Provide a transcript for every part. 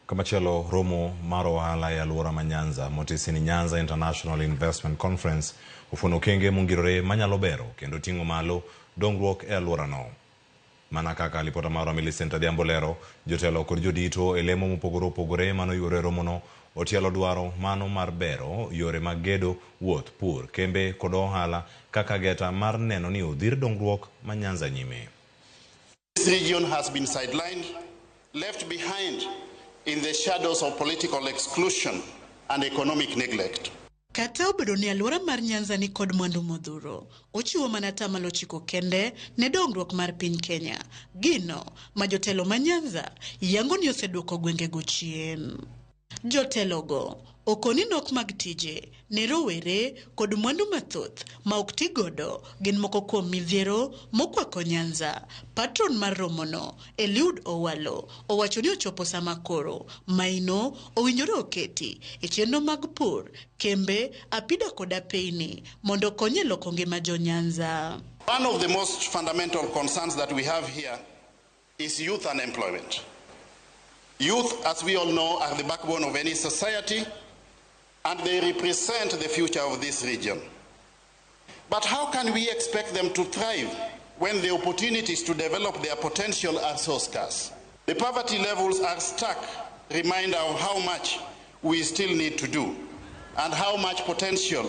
Kamachielo, romo mar ohala e alwora ma Nyanza motisi ni Nyanza International Investment Conference ofuono okenge mongirore manyalo bero kendo ting'o malo dongruok e alworano. Mana kaka lipota marwa Millicent Adhiambo lero, jotelo kod jodito e lemo mopogore opogore manoyuoro e romono otielo dwaro mano mar bero yore mag gedo, wuoth, pur, kembe kod ohala kaka geta mar neno ni odhir dongruok ma Nyanza nyime. This region has been sidelined, left behind in the shadows of political exclusion and economic neglect. Kata obedo ni alwora mar Nyanza ni kod mwandu modhuro, ochiwo mana 9% kende ne dongruok mar piny Kenya. Gino ma jotelo ma Nyanza yango ni oseduoko gwengego chien. Jotelogo okoni nok mag tije ne rowere kod mwandu mathoth ma ok ti godo gin moko kuom midhiero mokwako Nyanza. Patron mar romono, Eliud Owalo, owacho ni ochopo sama koro maino owinjore oketi e chenro mag pur, kembe, apida kod apeyni mondo okony e loko ngima jo Nyanza. One of the most fundamental concerns that we have here is youth unemployment. Youth, as we all know, are the backbone of any society and they represent the future of this region. But how can we expect them to thrive when the opportunities to develop their potential are so scarce? The poverty levels are stark reminder of how much we still need to do and how much potential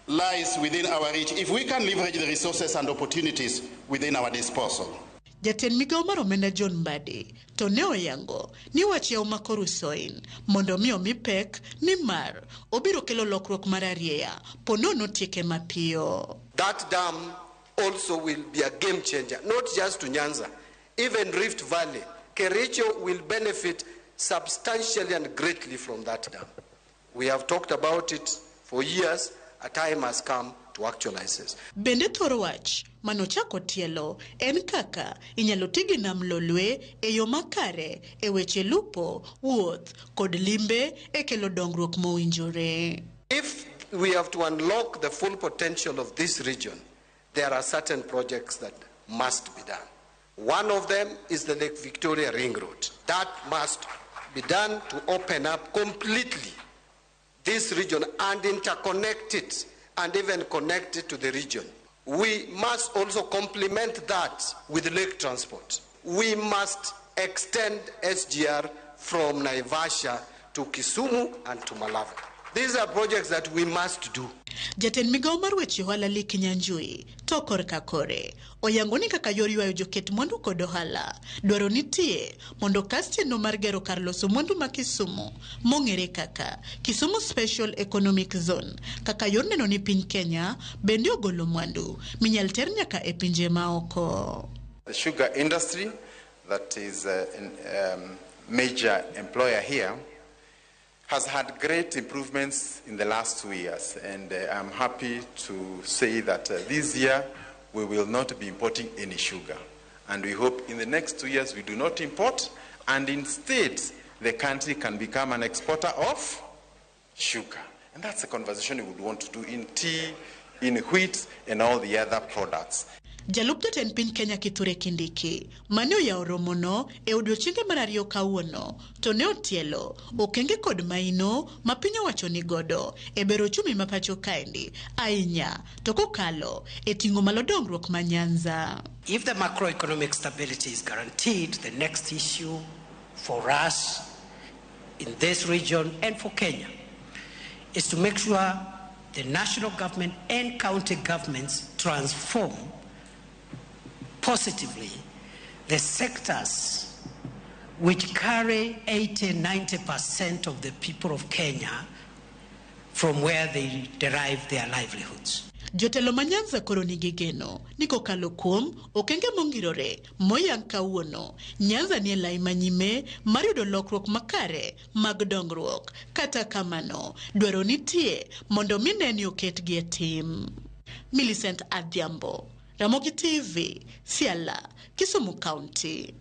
lies within our reach if we can leverage the resources and opportunities within our disposal. Jatend migawo mar omenda John Mbadi to ne oyango ni wach yawo ma Koru-Soin mondo mi omi pek nimar obiro kelo lokruok mar arieya po nono tieke mapiyo. That dam also will be a game changer, not just to Nyanza, even Rift Valley. Kericho will benefit substantially and greatly from that dam. We have talked about it for years. A time has come to actualize this. Bende thoro wach manochako tielo en kaka inyalo ti gi nam Lolwe e yo makare e weche lupo, wuoth kod limbe e kelo dongruok mowinjore. If we have to unlock the full potential of this region, there are certain projects that must be done. One of them is the Lake Victoria Ring Road. That must be done to open up completely this region and interconnect it and even connect it to the region. We must also complement that with lake transport. We must extend SGR from Naivasha to Kisumu and to Malava. These are projects that we must do. Jatend migawo mar weche ohala Lee Kinyanjui to korka kore oyango ni kaka yor ywayo joket mwandu kod ohala dwaro nitie mondo kas chenro mar gero kar loso mwandu ma Kisumu mong'ere kaka Kisumu Special Economic Zone kaka yor neno ni piny Kenya bende ogolo mwandu minyal ter nyaka e pinje maoko. The sugar industry that is a major employer here has had great improvements in the last 2 years, and I'm happy to say that this year we will not be importing any sugar, and we hope in the next 2 years we do not import, and instead the country can become an exporter of sugar. And that's a conversation we would want to do in tea, in wheat, and all the other products. Jalup jatend piny Kenya Kithure Kindiki mane oyawo romono e odiechienge mar ariyo kawuono to ne otielo okenge kod maino ma piny owacho ni godo e bero ochumi ma pacho kaendi ahinya to kokalo e ting'o malo dongruok ma Nyanza. If the macroeconomic stability is guaranteed, the next issue for us in this region and for Kenya is to make sure the national government and county governments transform positively the sectors which carry 80-90% of the people of Kenya from where they derive their livelihoods. Jotelo ma Nyanza koro nigi geno ni kokalo kuom okenge mongirore moyang kawuono, Nyanza nie lai manyime mar yudo lokruok makare mag dongruok. Kata kamano, dwaro nitie mondo mi ne ni oketgi e tim. Millicent Adhiambo, Ramogi TV, Siala, Kisumu County.